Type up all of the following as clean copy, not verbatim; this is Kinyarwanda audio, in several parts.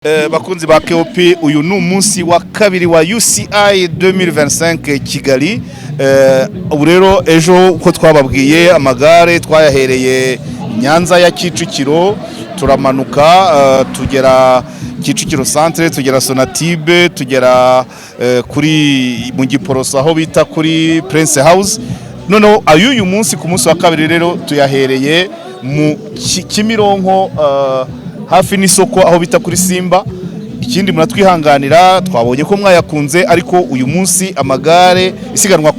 Bakunzi ba KOP, uyu ni umunsi wa kabiri wa UCI 2025 Kigali. Ubu rero ejo uko twababwiye, amagare twayahereye Nyanza ya Kicukiro, turamanuka, tugera Kicukiro Centre, tugera Sonatube, tugera kuri mu Giporoso aho bita kuri Prince House. Noneho ay'uyu munsi, ku munsi wa kabiri rero, tuyahereye mu Kimironko, hafi n'isoko aho bita kuri Simba. Ikindi, muratwihanganira, twabonye ko mwayakunze, ariko uyu munsi amagare isiganwa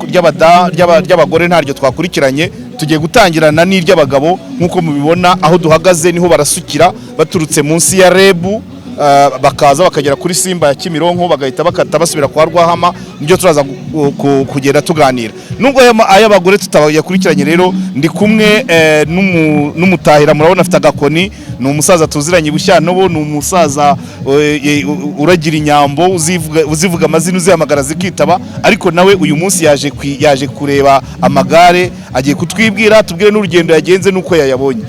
ry'abagore ntaryo twakurikiranye. Tugiye gutangirana n'iry'abagabo. Nk'uko mubibona, aho duhagaze niho barasukira baturutse munsi ya REB, bakaza bakagera kuri Simba ya Kimironko, bagahita bakata basubira kwa Rwahama. Nibyo turaza kugenda tuganira. Nubwo ay'abagore tutayakurikiranye rero, ndi kumwe n'umutahira. Murabona afite agakoni, ni umusaza tuziranye Bushyanobo, ni umusaza uragira inyambo, uzivuga amazina, uzihamagara zikitaba. Ariko nawe uyu munsi yaje kureba amagare. Agiye kutwibwira, tubwire n'urugendo yagenze n'uko yayabonye.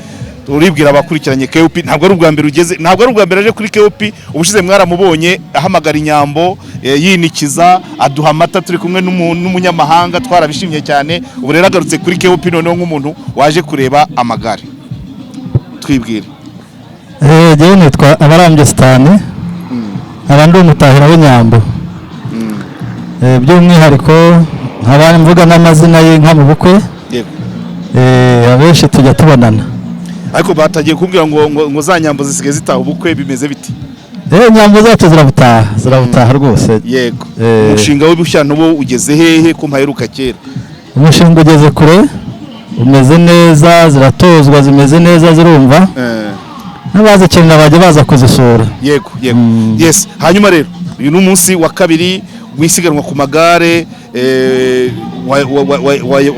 Uribwira abakurikiranye KOP. Ntabwo ari ubwa mbere ugeze, ntabwo ari ubwa mbere aje kuri KOP. Ubushize mwaramubonye ahamagara inyambo, yinikiza, aduha amata, turi kumwe n'umunyamahanga, twarabishimye cyane. Ubu rero agarutse kuri KOP noneho nk'umuntu waje kureba amagare. Twibwire. Jyewe nitwa Abarambye Sitani, nkaba ndi umutahira w'inyambo. By'umwihariko nkaba mvuga n'amazina y'inka mu bukwe. Abenshi tujya tubonana. Ariko batagiye kumbwira ngo za nyambo zisigaye zitaha ubukwe, bimeze biti? Inyambo zacu zirabutaha, zirabutaha rwose. Umushinga w'Ubushyanobo ugeze hehe ko mpaheruka kera? Umushinga ugeze kure, umeze neza, ziratozwa, zimeze neza, zirumva. N'abazikenera bajya baza kuzisura. Yego. Yes, hanyuma rero uyu ni umunsi wa kabiri wisiganwa ku magare.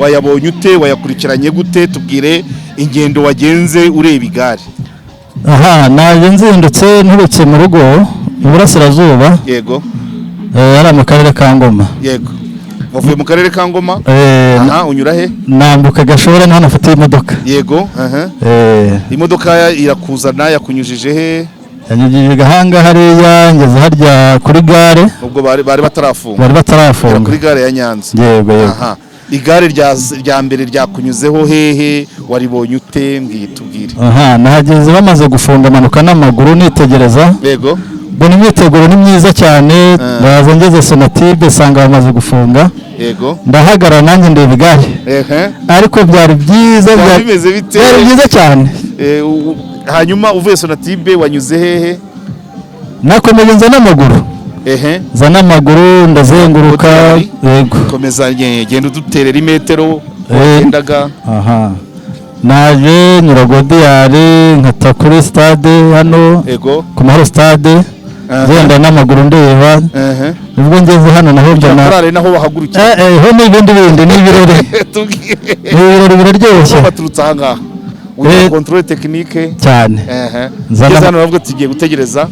Wayabonye ute? Wayakurikiranye gute? Tubwire ingendo wagenze ureba igare. Aha naje nzindutse nturutse mu rugo mu burasirazuba. Hariya mu karere ka Ngoma. Yego, wavuye mu karere ka Ngoma. Aha unyura he? Nambuka Gashora, niho nafatiye imodoka. Yego, aha. Imodoka irakuzana, yakunyujije he? Yanyujije Gahanga hariya, ngeze harya kuri gare. Ubwo bari batarafunga? Bari Ugera batarafunga. kuri gare ya Nyanza? Yego. Aha, igare rya mbere ryakunyuzeho hehe? Waribonye ute? Mbwiye, tubwire. Aha nahageze bamaze gufunga, amanuka n'amaguru nitegereza. Mbona imyiteguro ni myiza cyane. Ndaza ngeze Sonatube nsanga bamaze gufunga. Ndahagarara nanjye ndeba igare. Ariko byari byiza. Byari bimeze bite? Byari byiza cyane. Hanyuma uvuye Sonatube wanyuze hehe? Nakomeje nza n'amaguru. Nza n'amaguru, ndazenguruka. Hoteli? Yego. Komeza, genda uduterera imetero wagendaga. Aha naje nyura Godiyari, nkata kuri stade hano ku Mahoro Stade. Ngenda n'amaguru ndeba. Nibwo ngeze hano naho mbona Korale naho bahagurukiye. Ho ni ibindi bindi, ni ibirori. Tubwire. Ni ibirori biraryoshye. Baturutse aha ngaha ugiye contrôle technique. Cyane. Ugeze hano baravuga tugiye gutegereza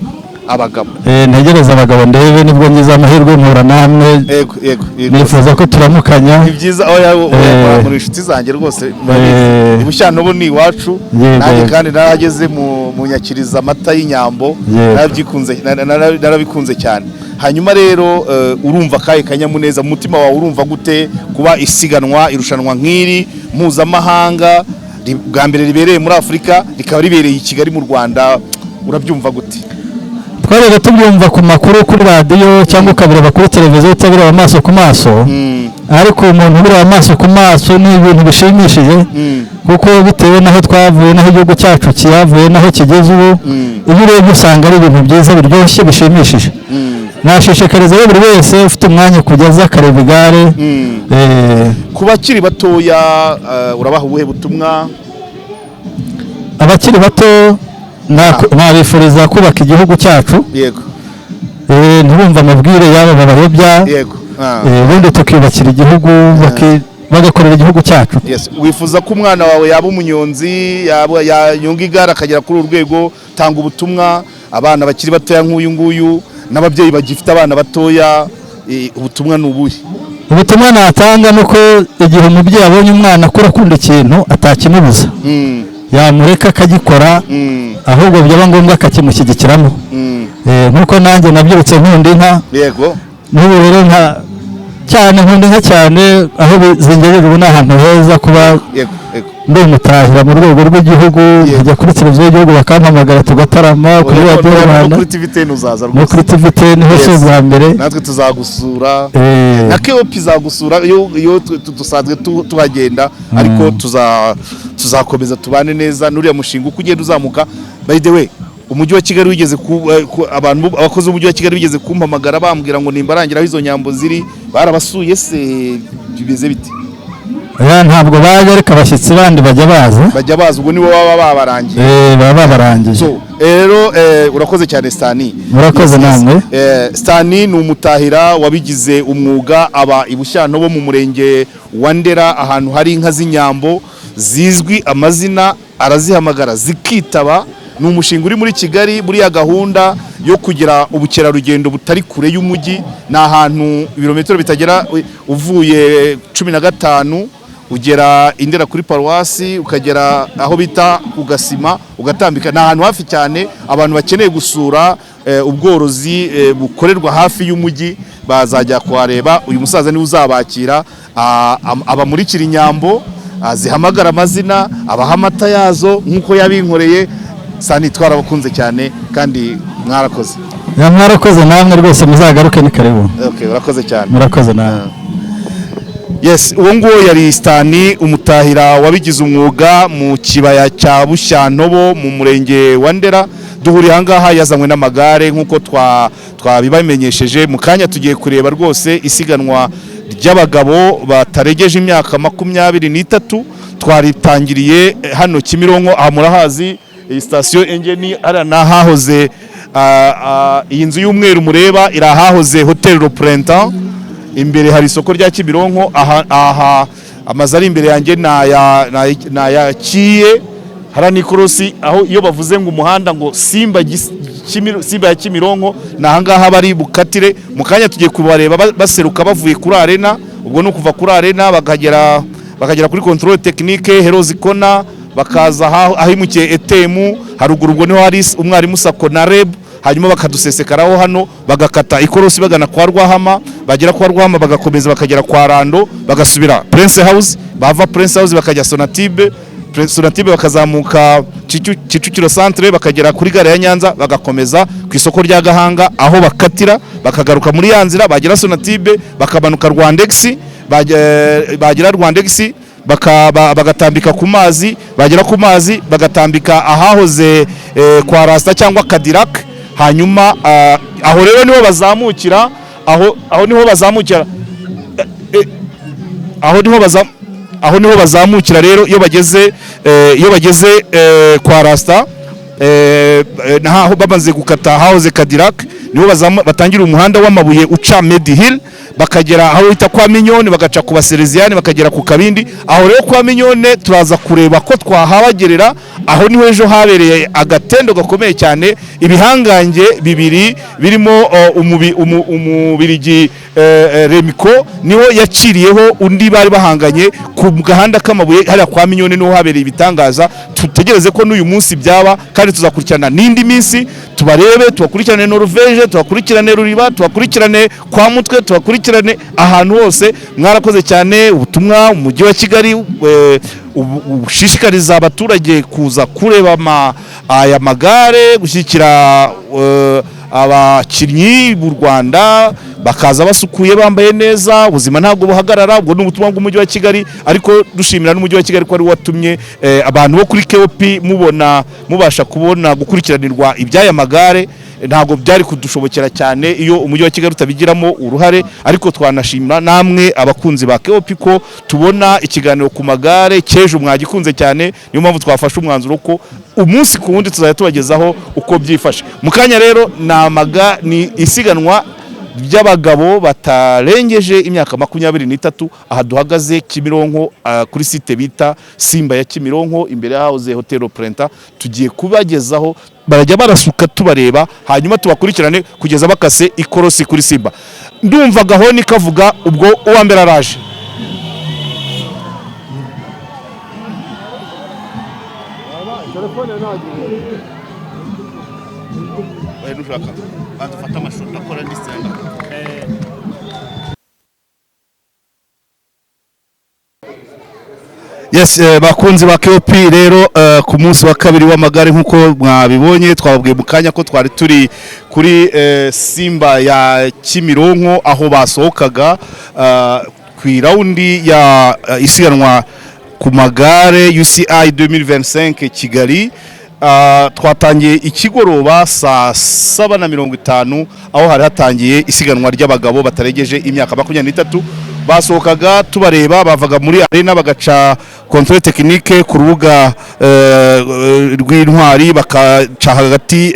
abagabo. Ntegereza abagabo ndebe, nibwo ngize amahirwe mpura namwe. Yego. Nifuza ko turamukanya. Ni byiza, oya oya, muri inshuti zanjye rwose, murabizi. Ibushyanobo ni iwacu. Nanjye kandi narahageze mu nyakiriza amata y'inyambo. Narabyikunze, narabikunze cyane. Hanyuma rero urumva akahe kanyamuneza mu mutima wawe? Urumva gute kuba isiganwa, irushanwa nk'iri mpuzamahanga, bwa mbere ribereye muri Afurika, rikaba ribereye i Kigali mu Rwanda? Urabyumva gute? Twajyaga tubyumva ku makuru kuri radiyo cyangwa ukabireba kuri televiziyo, utabireba amaso ku maso. Ariko umuntu ubireba amaso ku maso ni ibintu bishimishije, kuko bitewe n'aho twavuye, n'aho igihugu cyacu kihavuye, n'aho kigeze ubu, iyo urebye usanga ari ibintu byiza, biryoshye, bishimishije. Nashishikariza rero buri wese ufite umwanya kujya aza akareba igare. Ku bakiri batoya, urabaha ubuhe butumwa? Abakiri bato nabifuriza kubaka igihugu cyacu. Ntibumve amabwire y'aba babayobya. Ubundi tukiyubakira igihugu, bagakorera igihugu cyacu. Yes. Wifuza ko umwana wawe yaba umunyonzi, yaba yanyonga igare akagera kuri uru rwego? Tanga ubutumwa abana bakiri batoya nk'uyu nguyu n'ababyeyi bagifite abana batoya. Ubutumwa ni ubuhe? Ubutumwa natanga ni uko igihe umubyeyi abonye umwana akura akunda ikintu, atakimubuza. Yamureka akagikora, ahubwo byaba ngombwa akakimushyigikiramo. Nk'uko nanjye nabyirutse nkunda inka, n'ubu rero nka cyane nkunda inka cyane. Aho zingejeje ubu ni ahantu heza kuba yego yego ndi umutahira mu rwego rw'igihugu, nkajya kuri televiziyo y'igihugu bakampamagara tugatarama, kuri Oya, Radiyo no Rwanda, kuri TV 10 uzaza no rwose. Kuri TV 10 ho si ubwa mbere. Natwe tuzagusura, na KOP izagusura. Iyo dusanzwe tuhagenda, ariko tuzakomeza tubane neza n'uriya mushinga uko ugenda uzamuka. By the way, umujyi wa Kigali wigeze ku abantu, abakozi b'umujyi wa Kigali bigeze kumpamagara bambwira ngo nimbarangira aho izo nyambo ziri. Barabasuye se? Bimeze bite? Oya, ntabwo baje, ariko abashyitsi bandi bajya baza. Bajya baza, ubwo nibo baba babarangiye. Baba babarangije. So rero urakoze cyane, Stani. Murakoze namwe. Stani ni umutahira wabigize umwuga, aba i Bushyantobo mu murenge wa Ndera, ahantu hari inka z'inyambo zizwi amazina, arazihamagara zikitaba. Ni umushinga uri muri Kigali muri ya gahunda yo kugira ubukerarugendo butari kure y'umujyi. Ni ahantu ibirometero bitagera, uvuye 15 ugera Indera kuri paruwasi, ukagera aho bita ku Gasima, ugatambika. Ni ahantu hafi cyane. Abantu bakeneye gusura ubworozi bukorerwa hafi y'umujyi bazajya kuhareba. Uyu musaza niwe uzabakira, abamurikira inyambo, zihamagara amazina, abaha amata yazo nk'uko yabinkoreye. Sani, twarabakunze cyane kandi mwarakoze. Yeah, mwarakoze namwe rwose, muzagaruke, ni karibu. Okay, urakoze cyane. Murakoze namwe. Yes, uwo nguwo yari Stani, umutahira wabigize umwuga mu kibaya cya Bushyantobo mu murenge wa Ndera. Duhuriye ahangaha yazanywe n'amagare nk'uko twabibamenyesheje. Mu kanya tugiye kureba rwose isiganwa ry'abagabo bataregeje imyaka 23. Twaritangiriye hano Kimironko, aha murahazi, iyi sitasiyo Engeni. Hariya ni ahahoze iyi nzu y'umweru mureba, iri ahahoze Hotel Le Printemps. Imbere hari isoko rya Kimironko. Aha amazu ari imbere yanjye ni aya Kiye. Hariya ni ikorosi, aho iyo bavuze ngo umuhanda ngo Simba ya Kimironko, ni ahangaha bari bukatire. Mu kanya tugiye kubareba baseruka bavuye kuri arena. Ubwo ni ukuva kuri arena bakagera kuri Contrôle Technique, Heroes Corner, bakaza ahimukiye etemu haruguru, ubwo niho hari umwarimu SACCO na REB, hanyuma bakadusesekaraho hano, bagakata ikorosi bagana kwa Rwahama. Bagera kwa Rwahama bagakomeza bakagera kwa Rando, bagasubira Prince House, bava Prince House bakajya Sonatube, Sonatube bakazamuka Kicukiro Centre, bakagera kuri gare ya Nyanza, bagakomeza ku isoko rya Gahanga aho bakatira, bakagaruka muri ya nzira, bagera Sonatube bakamanuka Rwandex, bagera Rwandex bagatambika ku mazi, bagera ku mazi bagatambika ahahoze kwa Rasta cyangwa Cadillac. Hanyuma aho rero niho bazamukira, aho niho bazamukira, aho niho bazamukira. Rero iyo bageze kwa Rasta, naho bamaze gukata ahahoze Cadillac, niho batangira umuhanda w'amabuye uca Medi Hill, bakagera aho bita kwa Minyone, bagaca ku Basereziyani, bakagera ku Kabindi. Aho rero kwa Minyone turaza kureba ko twahabagerera. Aho niho ejo habereye agatendo gakomeye cyane, ibihangange bibiri birimo umubirigi Remiko, niho yaciriyeho undi bari bahanganye ku gahanda k'amabuye hariya kwa Minyone, niho habereye ibitangaza. Tutegereze ko n'uyu munsi byaba, kandi tuzakurikirana n'indi minsi tubarebe, tubakurikirane Norvege, tubakurikirane Ruriba, tubakurikirane kwa Mutwe, tubakurikirane ahantu hose. Mwarakoze cyane. Ubutumwa umujyi wa Kigali ushishikariza abaturage kuza kureba aya magare, gushyigikira abakinnyi b'u Rwanda, bakaza basukuye, bambaye neza, ubuzima ntabwo buhagarara. Ubwo ni ubutumwa bw'umujyi wa Kigali, ariko dushimira n'umujyi wa Kigali ko ari wo watumye abantu bo kuri KOP mubona, mubasha kubona gukurikiranirwa iby'aya magare. Ntabwo byari kudushobokera cyane iyo umujyi wa Kigali utabigiramo uruhare. Ariko twanashimira namwe abakunzi ba KOP ko tubona ikiganiro ku magare cy'ejo mwagikunze cyane. Niyo mpamvu twafashe umwanzuro ko umunsi ku wundi tuzajya tubagezaho uko byifashe. Mu kanya rero ni isiganwa ry'abagabo batarengeje imyaka 23. Aha duhagaze Kimironko, kuri site bita Simba ya Kimironko, imbere yahoze Hotel Printemps, tugiye kubagezaho barajya barasuka tubareba, hanyuma tubakurikirane kugeza bakase ikorosi kuri Simba. Ndumva gahoni kavuga, ubwo uwa mbere araje. Oya, nushaka banza ufate amashusho, ndakora ndisenga. Yes, bakunzi ba KOP rero, ku munsi wa kabiri w'amagare, nk'uko mwabibonye, twababwiye mu kanya ko twari turi kuri Simba ya Kimironko, aho basohokaga ku irawundi ya isiganwa ku magare UCI 2025 Kigali. Twatangiye ikigoroba saa 7:50, aho hari hatangiye isiganwa ry'abagabo batarengeje imyaka 23. Basohokaga tubareba, bavaga muri arena, bagaca contrôle technique ku rubuga rw'Intwari, bakaca hagati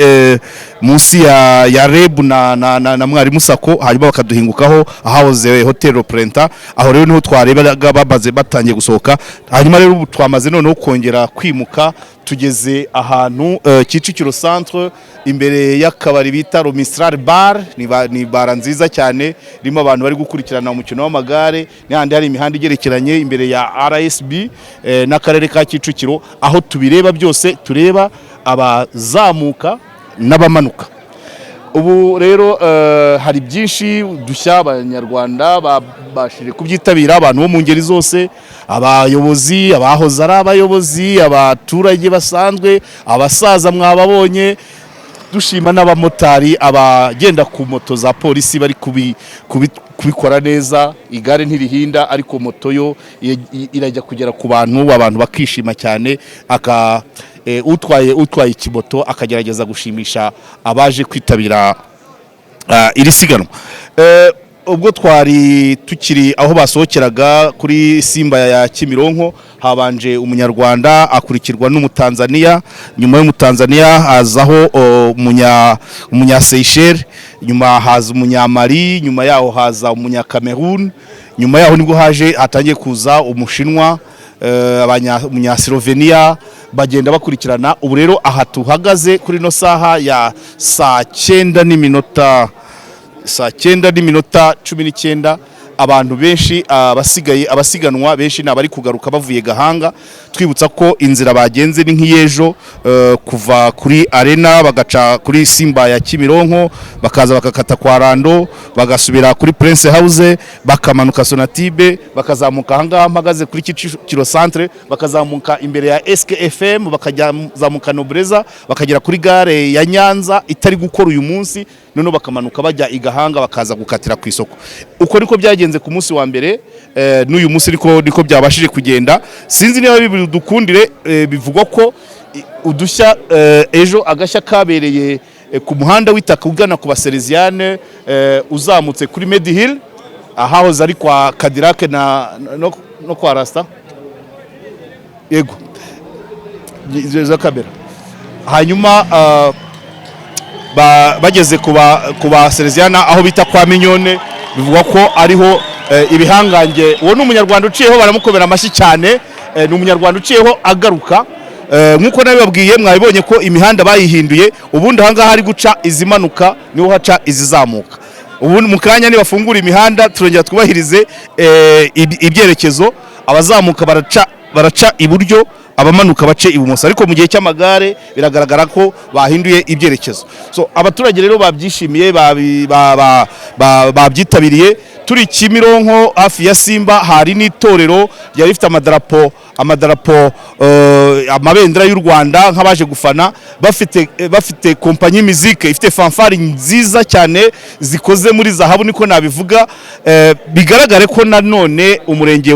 munsi ya REB na Mwarimu SACCO, hanyuma bakaduhingukaho ahahoze Hotel Prenta. Aho rero niho twarebaga bamaze batangiye gusohoka. Hanyuma rero ubu twamaze noneho kongera kwimuka, tugeze ahantu Kicukiro Centre, imbere y'akabari bita Mistral Bar. Ni bara nziza cyane irimo abantu bari gukurikirana umukino w'amagare, n'ahandi hari imihanda igerekeranye imbere ya RSB n'akarere ka Kicukiro, aho tubireba byose, tureba abazamuka n'abamanuka. Ubu rero hari byinshi dushya, Abanyarwanda babashije kubyitabira, abantu bo mu ngeri zose, abayobozi, abahoze ari abayobozi, abaturage basanzwe, abasaza mwababonye. Dushima n'abamotari, abagenda ku moto za polisi bari kubikora neza. Igare ntirihinda, ariko moto yo irajya kugera ku bantu, abantu bakishima cyane, aka utwaye ikimoto akagerageza gushimisha abaje kwitabira iri siganwa. Ubwo twari tukiri aho basohokeraga kuri Simba ya Kimironko, habanje Umunyarwanda, akurikirwa n'Umutanzania. Nyuma y'Umutanzania hazaho umunya Seychelles, nyuma haza Umunyamali, nyuma yaho haza Umunya Cameroon, nyuma yaho nibwo haje hatangiye kuza Umushinwa, Umunya Slovenia, bagenda bakurikirana. Ubu rero aha tuhagaze kuri ino saha ya saa 9:19, abantu benshi abasigaye, abasiganwa benshi ni abari kugaruka bavuye Gahanga. Twibutsa ko inzira bagenze ni nk'iyejo, kuva kuri arena bagaca kuri Simba ya Kimironko, bakaza bakakata kwa Rando, bagasubira kuri Prince House, bakamanuka Sonatube, bakazamuka ahangaha mpagaze kuri Kicukiro Centre, bakazamuka imbere ya SKFM, bakazamuka Nobreza, bakagera kuri gare ya Nyanza itari gukora uyu munsi, noneho bakamanuka bajya i Gahanga, bakaza gukatira ku isoko. Uko niko byagenze ku munsi wa mbere, n'uyu munsi niko byabashije kugenda. Sinzi niba bidukundire. Bivugwa ko udushya, ejo agashya kabereye ku muhanda w'itaka ugana ku Basereziyane, uzamutse kuri Medihill, ahahoze ari kwa Kadirake no kwa Rasta, yego, izo kamera. Hanyuma bageze ku ba Sereziyana, aho bita kwa Minyone, bivugwa ko ariho ibihangange. Uwo ni Umunyarwanda uciyeho, baramukomera amashyi cyane. Ni Umunyarwanda uciyeho agaruka. Nk'uko nabibabwiye, mwabibonye ko imihanda bayihinduye. Ubundi ahangaha hari guca izimanuka, niho haca izizamuka. Ubundi mu kanya nibafungura imihanda turongera twubahirize ibyerekezo. Abazamuka baraca iburyo, abamanuka bace ibumoso, ariko mu gihe cy'amagare biragaragara ko bahinduye ibyerekezo. So abaturage rero babyishimiye, babyitabiriye. Turi Kimironko hafi ya Simba, hari n'itorero ryari rifite amadarapo, amabendera y'u Rwanda, nk'abaje gufana, bafite kompanyi musique ifite fanfare nziza cyane zikoze muri zahabu, niko nabivuga. Bigaragare ko nanone umurenge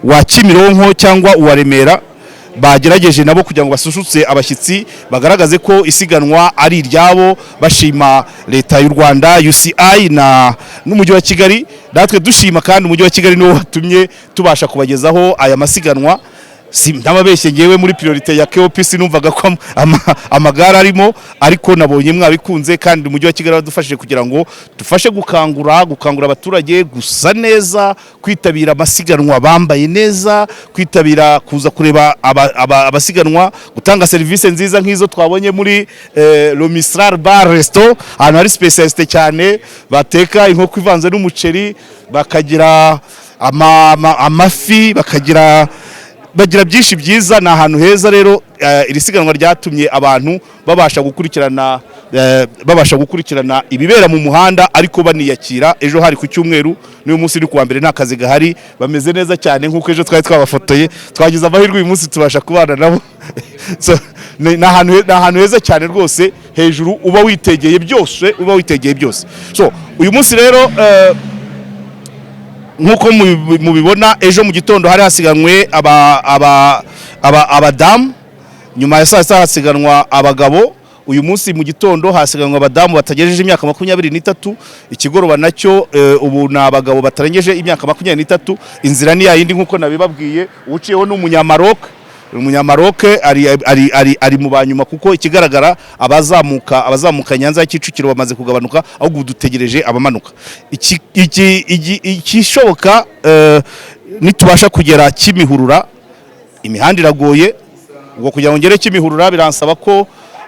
wa Kimironko cyangwa uwa Remera bagerageje nabo kugira ngo basusurutse abashyitsi, bagaragaze ko isiganwa ari iryabo, bashima Leta y'u Rwanda, UCI na n'Umujyi wa Kigali. Natwe dushima kandi Umujyi wa Kigali niwo watumye tubasha kubagezaho aya masiganwa. Si ntababeshye, ngewe muri priorité ya KOPC numvaga ko amagare arimo, ariko nabonye mwabikunze, kandi Umujyi wa Kigali wadufashije kugira ngo dufashe gukangura abaturage gusa neza, kwitabira amasiganwa bambaye neza, kwitabira kuza kureba abasiganwa, gutanga serivisi nziza nk'izo twabonye muri Le Mistral Bar Resto, ahantu hari spécialité cyane, bateka inkoko ivanze n'umuceri, bakagira amafi, bakagira Bagira byinshi byiza, ni ahantu heza rero. Iri siganwa ryatumye abantu babasha gukurikirana ibibera mu muhanda, ariko baniyakira. Ejo hari ku cyumweru, n'uyu munsi ni kuwa mbere, nta kazi gahari. Bameze neza cyane nk'uko ejo twari twabafotoye. Twagize amahirwe uyu munsi tubasha kubana nabo. So, ni ahantu heza cyane rwose, hejuru uba witegeye byose, uba witegeye byose. So uyu munsi rero, nk'uko mubibona, ejo mu gitondo hari hasiganwe abadamu, nyuma ya saa sita hasiganwa abagabo. Uyu munsi mu gitondo hasiganwa abadamu batagejeje imyaka 23. Ikigoroba nacyo ubu ni abagabo batarengeje imyaka 23. Inzira ni yayindi nk'uko nabibabwiye. Uciyeho ni Umunyamaroc. Umunyamaroke ari mu banyuma, kuko ikigaragara abazamuka Nyanza ya Kicukiro bamaze kugabanuka, ahubwo ubu dutegereje abamanuka. Ikishoboka, nitubasha kugera Kimihurura, imihanda iragoye. Ubwo kugira ngo ngere Kimihurura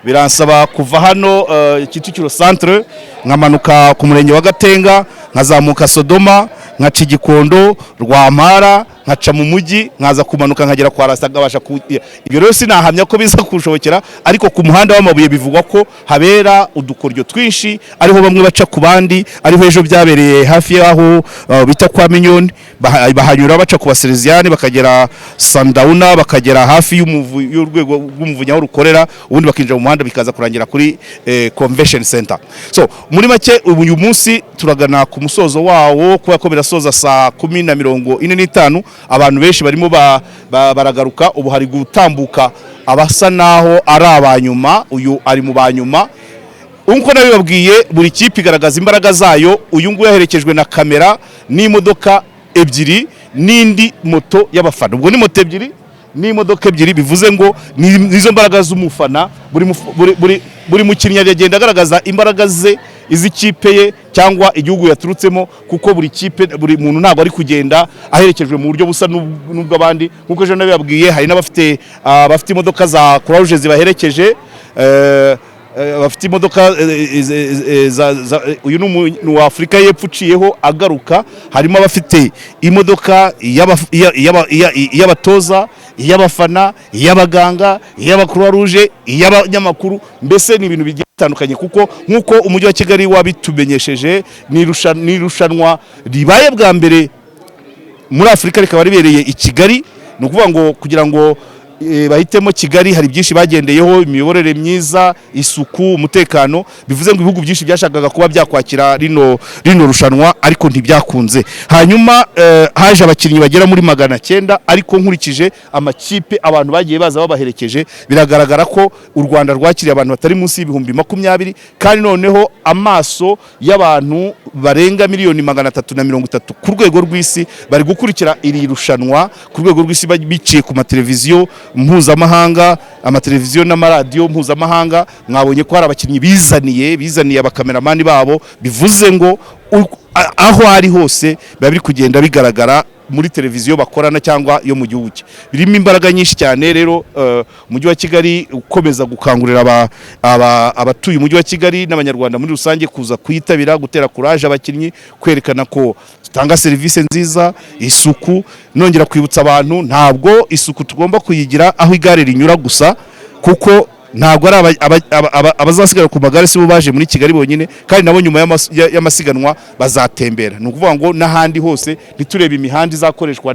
biransaba kuva hano Kicukiro Centre, nkamanuka ku murenge wa Gatenga, nkazamuka Sodoma, nkaca Igikondo, Rwampara, nkaca mu mujyi, nkaza kumanuka nkagera kwa Rasta, nkabasha ku. Ibyo rero sinahamya ko biza kunshobokera, ariko ku muhanda w'amabuye bivugwa ko habera udukoryo twinshi, ariho bamwe baca ku bandi, ariho ejo byabereye hafi y'aho bita kwa Minyoni. Bahanyura baca ku Basereziyani, bakagera Sandauna, bakagera hafi y'urwego rw'umuvunyi aho rukorera, ubundi bakinjira mu muhanda, bikaza kurangira kuri convention center. So muri make, ubu uyu munsi turagana ku musozo wawo, kubera ko birasoza saa 10:45. Abantu benshi barimo baragaruka. Ubu hari gutambuka abasa naho ari abanyuma. Uyu ari mu banyuma. Nkuko nabibabwiye, buri kipe igaragaza imbaraga zayo. Uyu nguyu yaherekejwe na kamera n'imodoka ebyiri n'indi moto y'abafana. Ubwo ni moto ebyiri n'imodoka ebyiri, bivuze ngo nizo mbaraga z'umufana. Buri mukinnyi agenda agaragaza imbaraga ze, iz'ikipe ye cyangwa igihugu yaturutsemo, kuko buri kipe, buri muntu ntabwo ari kugenda aherekejwe mu buryo busa n'ubw'abandi. Nk'uko ejo nabibabwiye, hari n'abafite bafite imodoka za Croix Rouge zibaherekeje, bafite imodoka uyu ni uwa Afurika y'Epfo uciyeho agaruka. Harimo abafite imodoka iy'abatoza, iy'abafana, iy'abaganga, iy'aba Croix Rouge, iy'abanyamakuru. Mbese ni ibintu bigiye bitandukanye, kuko nk'uko umujyi wa Kigali wabitumenyesheje, ni irushanwa ribaye bwa mbere muri Afurika, rikaba ribereye i Kigali. Ni ukuvuga ngo kugira ngo bahitemo Kigali hari byinshi bagendeyeho: imiyoborere myiza, isuku, umutekano. Bivuze ngo ibihugu byinshi byashakaga kuba byakwakira rino rushanwa, ariko ntibyakunze. Hanyuma haje abakinnyi bagera muri 900, ariko nkurikije amakipe, abantu bagiye baza babaherekeje, biragaragara ko u Rwanda rwakiriye abantu batari munsi y'20,000. Kandi noneho amaso y'abantu barenga miliyoni 330 ku rwego rw'isi bari gukurikira iri rushanwa ku rwego rw'isi, biciye ku mateleviziyo mpuzamahanga, amateleviziyo n'amaradiyo mpuzamahanga. Mwabonye ko hari abakinnyi bizaniye abakameramani babo, bivuze ngo aho ari hose biba biri kugenda bigaragara muri televiziyo bakorana cyangwa yo mu gihugu cye. Birimo imbaraga nyinshi cyane rero. Umujyi wa Kigali ukomeza gukangurira abatuye umujyi wa Kigali n'Abanyarwanda muri rusange kuza kuyitabira, gutera courage abakinnyi, kwerekana ko dutanga serivisi nziza, isuku. Nongera kwibutsa abantu, ntabwo isuku tugomba kuyigira aho igare rinyura gusa, kuko ntabwo ari abazasigara ku magare si bo baje muri Kigali bonyine, kandi nabo nyuma y'amasiganwa bazatembera. Ni ukuvuga ngo n'ahandi hose, ntiturebe imihanda izakoreshwa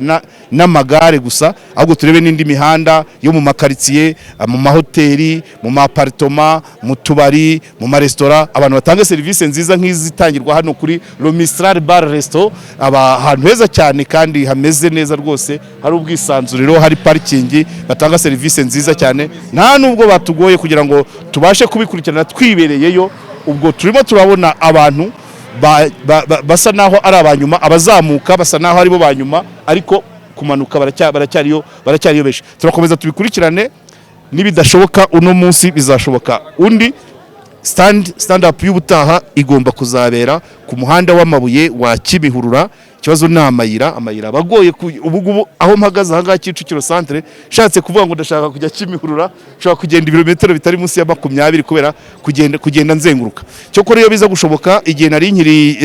n'amagare gusa, ahubwo turebe n'indi mihanda yo mu makaritsiye, mu mahoteli, mu ma appartement, mu tubari, mu maresitora, abantu batanga serivisi nziza nk'izitangirwa hano kuri Le Mistral Bar Resto. Aba ahantu heza cyane kandi hameze neza rwose, hari ubwisanzuriro, hari parikingi, batanga serivisi nziza cyane. Nta nubwo batugoye kugira ngo tubashe kubikurikirana twibereyeyo. Ubwo turimo turabona abantu basa naho ari abanyuma. Abazamuka basa naho aribo banyuma, ariko kumanuka baracyariyo benshi. Turakomeza tubikurikirane. Nibidashoboka uno munsi, bizashoboka undi. Stand up y'ubutaha igomba kuzabera ku muhanda w'amabuye wa Kimihurura. Ikibazo ni amayira, amayira abagoye. Ubu ngubu aho mpagaze aha ngaha Kicukiro Centre, nshatse kuvuga ngo ndashaka kujya Kimihurura, nshobora kugenda ibirometero bitari munsi ya 20, kubera kugenda nzenguruka. Cyokora iyo biza gushoboka igihe nari nkiri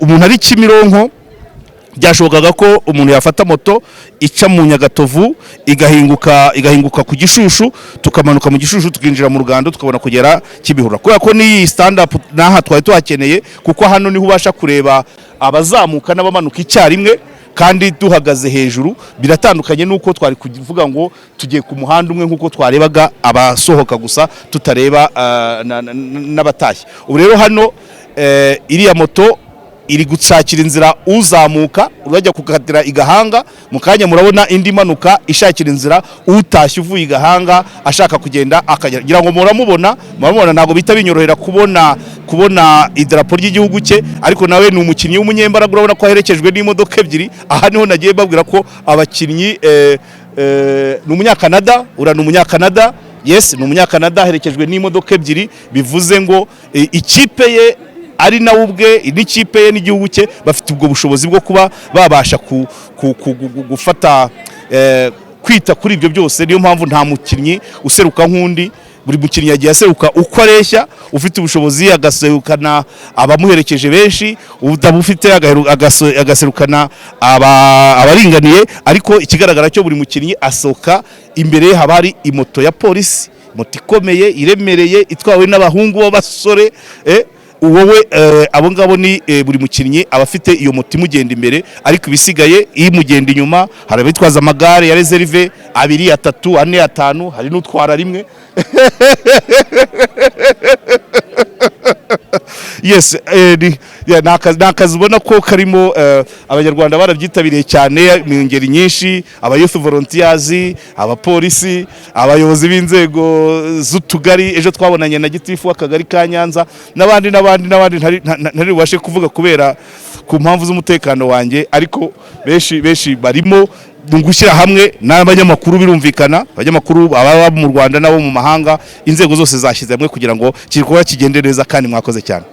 umuntu ari Kimironko. Byashobokaga ko umuntu yafata moto ica mu Nyagatovu, igahinguka ku Gishushu, tukamanuka mu Gishushu, tukinjira mu Rugando, tukabona kugera Kibihura, kubera ko n'iyi stand up n'aha twari tuhakeneye, kuko hano niho ubasha kureba abazamuka n'abamanuka icyarimwe kandi duhagaze hejuru. Biratandukanye n'uko twari kuvuga ngo tugiye ku muhanda umwe, nk'uko twarebaga abasohoka gusa tutareba n'abatashye. Ubu rero hano iriya moto iri gushakira inzira uzamuka urajya gukatira i Gahanga. Mu kanya murabona indi imanuka ishakira inzira utashye uvuye i Gahanga ashaka kugenda akagera. Ngira ngo muramubona. Ntabwo bita binyorohera kubona idarapo ry'igihugu cye, ariko nawe ni umukinnyi w'umunyembaraga. Urabona ko aherekejwe n'imodoka ebyiri. Aha niho nagiye mbabwira ko abakinnyi ni umunyakanada, uriya ni umunyakanada. Yes, ni umunyakanada, aherekejwe n'imodoka ebyiri, bivuze ngo ikipe ye, ari nawe ubwe n'ikipe ye n'igihugu cye bafite ubwo bushobozi bwo kuba babasha gufata kwita kuri ibyo byose. Niyo mpamvu nta mukinnyi useruka nk'undi, buri mukinnyi yagiye aseruka uko areshya. Ufite ubushobozi agaserukana abamuherekeje benshi, utabufite agaserukana abaringaniye. Ariko ikigaragara cyo, buri mukinnyi asohoka imbere ye haba hari imoto ya polisi, moto ikomeye iremereye itwawe n'abahungu b'abasore. Wowe abo ngabo ni buri mukinnyi aba afite iyo moto imugenda imbere, ariko ibisigaye imugenda inyuma hari abitwaza amagare ya réserve abiri, atatu, ane, atanu, hari n'utwara rimwe. Yes, yeah, ni akazi ubona ko karimo abanyarwanda barabyitabiriye cyane mu ngeri nyinshi: aba youth volunteers, abapolisi, abayobozi b'inzego z'utugari. Ejo twabonanye na gitifu w'akagari ka Nyanza n'abandi n'abandi n'abandi ntari bubashe kuvuga kubera ku mpamvu z'umutekano wanjye, ariko benshi benshi barimo mu gushyira hamwe n'abanyamakuru. Birumvikana, abanyamakuru ababa mu Rwanda n'abo mu mahanga, inzego zose zashyize hamwe kugira ngo iki gikorwa kigende neza, kandi mwakoze cyane.